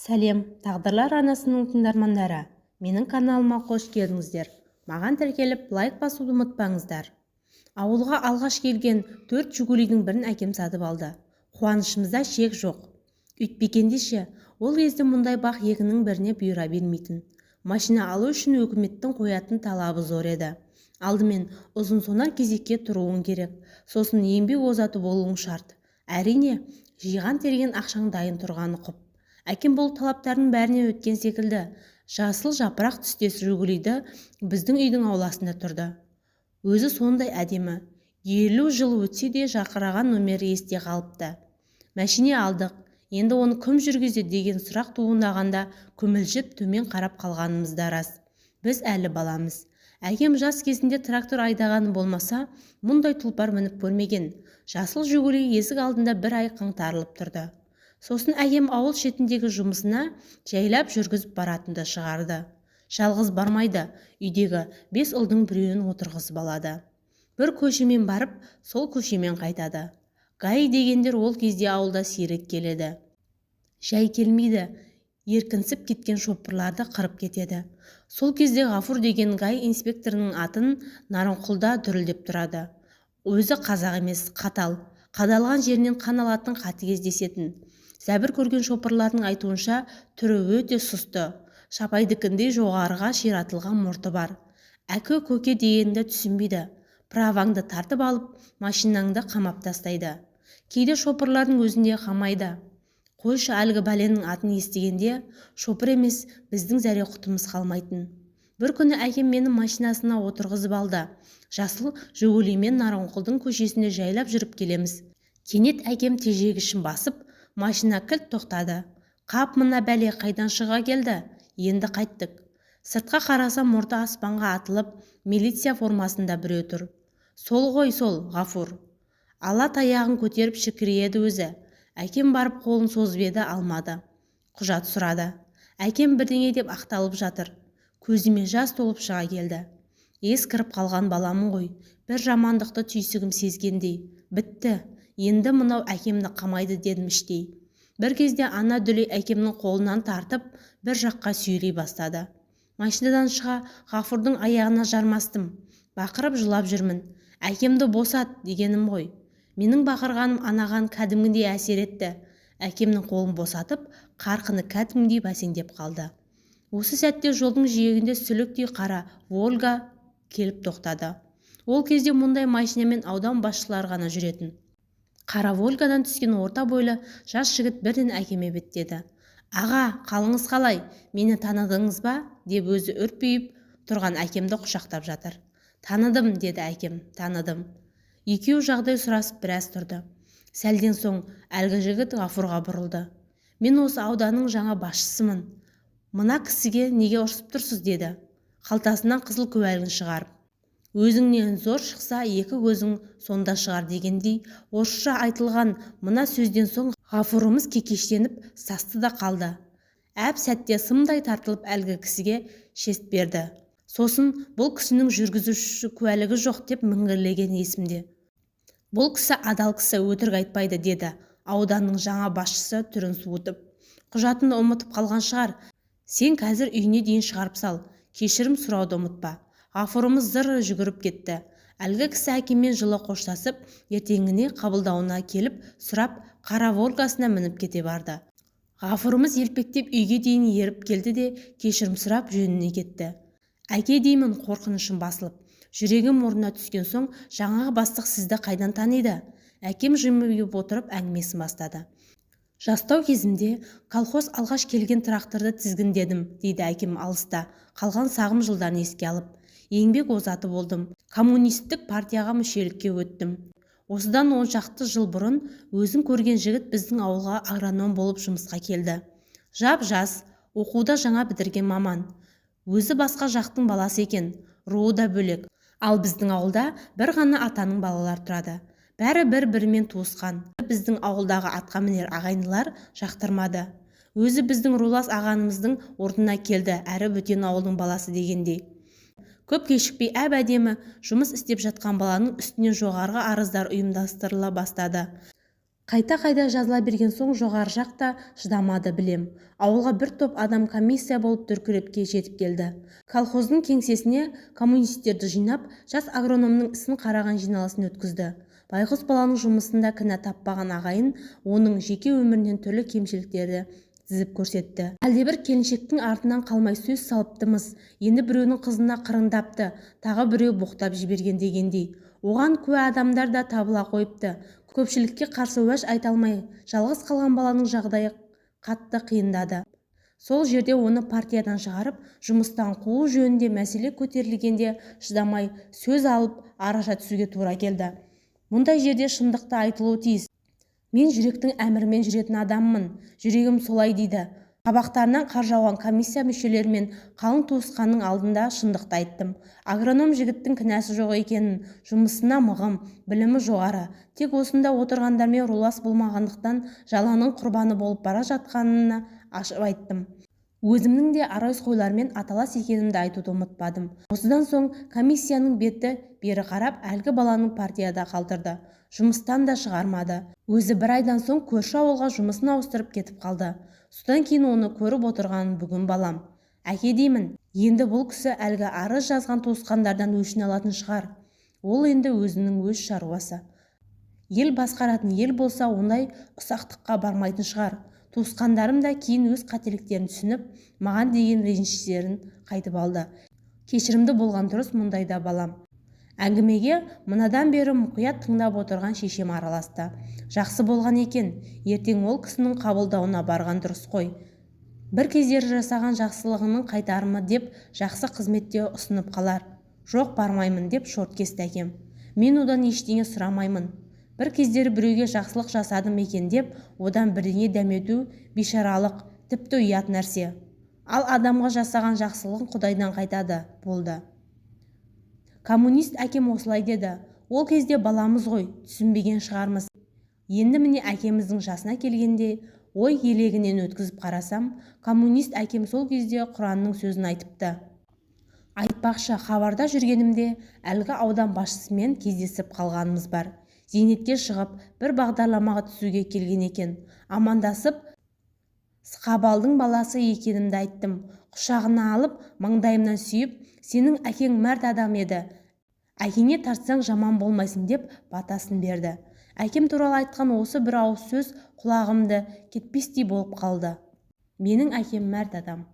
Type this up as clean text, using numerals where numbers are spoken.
Сәлем, Тағдырлар арнасының тыңдармандары! Менің каналыма қош келдіңіздер! Маған тіркеліп, лайк басуды ұмытпаңыздар. Ауылға алғаш келген төрт «Жигулидің» бірін әкем сатып алды. Қуанышымызда шек жоқ. Өйтпегенде ше, ол кезде мұндай бақ екінің біріне бұйыра бермейтін. Машина алу үшін өкіметтің қоятын талабы зор еді. Алдымен ұзын-сонар кезекке тұруың керек, сосын еңбек озаты болуың шарт. Әрине, жиған-терген ақшаң дайын тұрғаны құп. Әкем бұл талаптардың бәрінен өткен секілді. Жасыл жапырақ түстес «Жигулиі» біздің үйдің ауласында тұрды. Өзі сондай әдемі. 50 жыл өтсе де, жарқыраған номері есте қалыпты. Мәшине алдық, енді оны кім жүргізеді деген сұрақ туындағанда, күмілжіп төмен қарап қалғанымыз да рас. Біз әлі баламыз. Әкем жас кезінде трактор айдағаны болмаса, мұндай тұлпар мініп көрмеген. Жасыл «Жигули» есік алдында бір ай қаңтарылып тұрды. Сосын әкем ауыл шетіндегі жұмысына жайлап жүргізіп баратынды шығарды. Жалғыз бармайды, үйдегі бес ұлдың біреуін отырғызып алады. Бір көшемен барып, сол көшемен қайтады. ГАИ дегендер ол кезде ауылда сирек келеді. Жай келмейді, еркінсіп кеткен шопырларды қырып кетеді. Сол кезде Ғафур деген ГАИ инспекторының атын Нарынқолда дүрілдеп тұрады. Өзі қазақ емес, қатал, қадалған жерінен қан алатын қатыгез десетін. Зәбір көрген шопырлардың айтуынша, түрі өте сұсты, Шапайдікіндей жоғарыға ширатылған мұрты бар. Әке-көке дегенді түсінбейді, праваңды тартып алып, машинаңды қамап тастайды. Кейде шопырлардың өзін де қамайды. Қойшы, әлгі бәленің атын естігенде шопыр емес, біздің зәре-құтымыз қалмайтын. Бір күні әкем мені машинасына отырғызып алды. Жасыл «Жигулимен» Нарынқолдың көшесінде жайлап жүріп келеміз. Кенет әкем тежегішін басып, машина кілт тоқтады. Қап, мына бәле қайдан шыға келді, енді қайттік? Сыртқа қарасам, мұрты аспанға атылып, милиция формасында біреу тұр. Сол ғой, сол, Ғафур. Ала таяғын көтеріп шікірейеді өзі. Әкем барып қолын созып еді, алмады. Құжат сұрады. Әкем бірдеңе деп ақталып жатыр. Көзіме жас толып шыға келді. Ес кіріп қалған баламын ғой, бір жамандықты түйсігім сезгендей. Бітті, енді мынау әкемді қамайды дедім іштей. Бір кезде ана дүлей әкемнің қолынан тартып, бір жаққа сүйрей бастады. Машинадан шыға Ғафурдың аяғына жармастым. Бақырып жылап жүрмін. «Әкемді босат!» дегенім ғой. Менің бақырғаным анаған кәдімгідей әсер етті. Әкемнің қолын босатып, қарқыны кәдімгідей бәсеңдеп қалды. Осы сәтте жолдың жиегінде сүліктей қара «Волга» келіп тоқтады. Ол кезде мұндай машинамен аудан басшылары ғана жүретін. Қара «Волгадан» түскен орта бойлы жас жігіт бірден әкеме беттеді. «Аға, қалыңыз қалай? Мені таныдыңыз ба?» деп, өзі үрпиіп тұрған әкемді құшақтап жатыр. «Таныдым», – деді әкем, «таныдым». Екеуі жағдай сұрасып біраз тұрды. Сәлден соң әлгі жігіт Ғафурға бұрылды. «Мен осы ауданның жаңа басшысымын. Мына кісіге неге ұрсып тұрсыз?» деді қалтасынан қызыл куәлігін шығарып. Өзіңнен зор шықса, екі көзің сонда шығар дегендей, орысша айтылған мына сөзден соң Ғафурымыз кекештеніп састы да қалды. Әп сәтте сымдай тартылып, әлгі кісіге шест берді. Сосын «Бұл кісінің жүргізуші куәлігі жоқ» деп міңгірлегені есімде. «Бұл кісі адал кісі, өтірік айтпайды», – деді ауданның жаңа басшысы түрін суытып. «Құжатын ұмытып қалған шығар. Сен қазір үйіне дейін шығарып сал, кешірім сұрауды ұмытпа». Ғафурымыз зыр жүгіріп кетті. Әлгі кісі әкеммен жылы қоштасып, ертеңіне қабылдауына келіп сұрап, қара «Волгасына» мініп кете барды. Ғафурымыз елпектеп үйге дейін еріп келді де, кешірім сұрап, жөніне кетті. «Әке, – деймін қорқынышым басылып, жүрегім орнына түскен соң, – жаңағы бастық сізді қайдан таниды?» Әкем жымиып отырып әңгімесін бастады. «Жастау кезімде колхоз алғаш келген тракторды тізгіндедім, – дейді әкем алыста қалған сағым жылдарын еске алып. – Еңбек озаты болдым. Коммунистік партияға мүшелікке өттім. Осыдан 10 шақты жыл бұрын өзің көрген жігіт біздің ауылға агроном болып жұмысқа келді. Жап-жас, оқуды жаңа бітірген маман. Өзі басқа жақтың баласы екен, руы да бөлек. Ал біздің ауылда бір ғана атаның балалары тұрады. Бәрі бір-бірімен туысқан. Біздің ауылдағы атқамінер ағайындылар жақтырмады. Өзі біздің рулас ағамыздың орнына келді, әрі бөтен ауылдың баласы дегендей. Көп кешікпей әп-әдемі жұмыс істеп жатқан баланың үстінен жоғарғы арыздар ұйымдастырыла бастады. Қайта-қайта жазыла берген соң жоғары жақ та шыдамады білем. Ауылға бір топ адам комиссия болып дүркіреп жетіп келді. Колхоздың кеңсесіне коммунистерді жинап, жас агрономның ісін қараған жиналысын өткізді. Байғұс баланың жұмысында кінә таппаған ағайын оның жеке өмірінен түрлі кемшіліктерді тізіп көрсетті. Әлдебір келіншектің артынан қалмай сөз салыпты-мыс, енді біреуінің қызына қырындапты, тағы біреу боқтап жіберген дегендей. Оған куә адамдар да табыла қойыпты. Көпшілікке қарсы уәж айта алмай, жалғыз қалған баланың жағдайы қатты қиындады. Сол жерде оны партиядан шығарып, жұмыстан қуу жөнінде мәселе көтерілгенде шыдамай сөз алып, араша түсуге тура келді. Мұндай жерде шындықты айтылуы тиіс. Мен жүректің әмірімен жүретін адаммын, жүрегім солай дейді. Қабақтарынан қар жауған комиссия мүшелері мен қалың туысқанның алдында шындықты айттым. Агроном жігіттің кінәсі жоқ екенін, жұмысына мығым, білімі жоғары, тек осында отырғандармен рулас болмағандықтан жаланың құрбаны болып бара жатқанын ашып айттым. Өзімнің де әуесқойлармен аталас екенімді айтуды ұмытпадым. Осыдан соң комиссияның беті бері қарап, әлгі баланы партияда қалдырды. Жұмыстан да шығармады. Өзі бір айдан соң көрші ауылға жұмысын ауыстырып кетіп қалды. Содан кейін оны көріп отырған бүгін балам. Әке деймін, енді бұл кісі әлгі арыз жазған туысқандардан өшін алатын шығар. Ол енді өзінің өз шаруасы. Ел басқаратын ел болса, ондай ұсақтыққа бармайтын шығар. Туысқандарым да кейін өз қателіктерін түсініп, маған деген реніштерін қайтып алды. Кешірімді болған дұрыс мұндайда балам. Әңгімеге мынадан бері мұқият тыңдап отырған шешем араласты. Жақсы болған екен, ертең ол кісінің қабылдауына барған дұрыс қой. Бір кездері жасаған жақсылығының қайтарымы деп жақсы қызметте ұсынып қалар. Жоқ, бармаймын деп шорт кесті әкем. Мен одан ештеңе сұрамаймын. Бір кездері біреуге жақсылық жасадым екен деп, одан бірдеңе дәмету бейшаралық, тіпті ұят нәрсе. Ал адамға жасаған жақсылығың Құдайдан қайтады, болды. Коммунист әкем осылай деді. Ол кезде баламыз ғой, түсінбеген шығармыз. Енді міне әкеміздің жасына келгенде ой елегінен өткізіп қарасам, коммунист әкем сол кезде Құранның сөзін айтыпты. Айтпақшы, хабарда жүргенімде әлгі аудан басшысымен кездесіп қалғанымыз бар. Зейнетке шығып, бір бағдарламаға түсуге келген екен. Амандасып, сқабалдың баласы екенімді айттым. Құшағына алып, маңдайымнан сүйіп, сенің әкең мәрт адам еді. Әкеңе тартсаң жаман болмайсың деп батасын берді. Әкем туралы айтқан осы бір ауыз сөз құлағымды кетпестей болып қалды. Менің әкем мәрт адам.